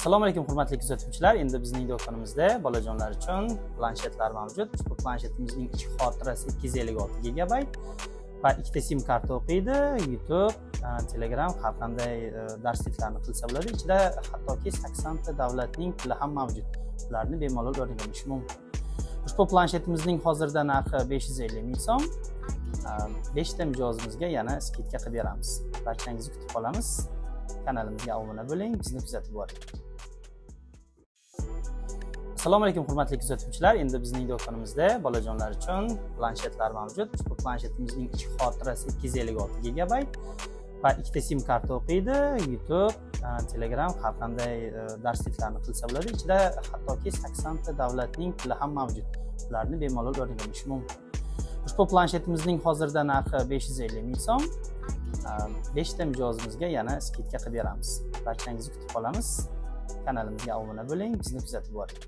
Assalomu alaykum, hurmatli kuzatuvchilar. Endi bizning do'konimizda bolajonlar uchun planshetlar mavjud. Ushbu planshetimizning ichki xotirasi 256 gigabayt va ikkita sim karta o'qiydi. YouTube, Telegram, har qanday darsliklarni qilsa bo'ladi. Ichida hattoki 80 ta davlatning tili ham mavjud. Ularni bemalol o'rganish mumkin. Ushbu planshetimizning hozirda narxi 550 ming so'm. 5 ta mijozimizga yana скидка qilib beramiz. Barchangizni kutib qolamiz. Kanalimizga obuna bo'ling, bizni kuzatib boring. Assalomu alaykum, hurmatli kuzatuvchilar. Endi bizning do'konimizda bolajonlar uchun planshetlar mavjud. Ushbu planshetimizning ichki xotirasi 256 gigabayt va ikkita sim karta o'qiydi. YouTube, Telegram, har qanday darsliklarni qilsa bo'ladi. Ichida hattoki 80 ta davlatning tili ham mavjud. Ularni bemalol o'rganish mumkin. Ushbu planshetimizning hozirda narxi 550 ming so'm. 5 ta mijozimizga yana скидка qilib beramiz. Barchangizni kutib qolamiz. Kanalimizga obuna bo'ling, bizni kuzatib boring.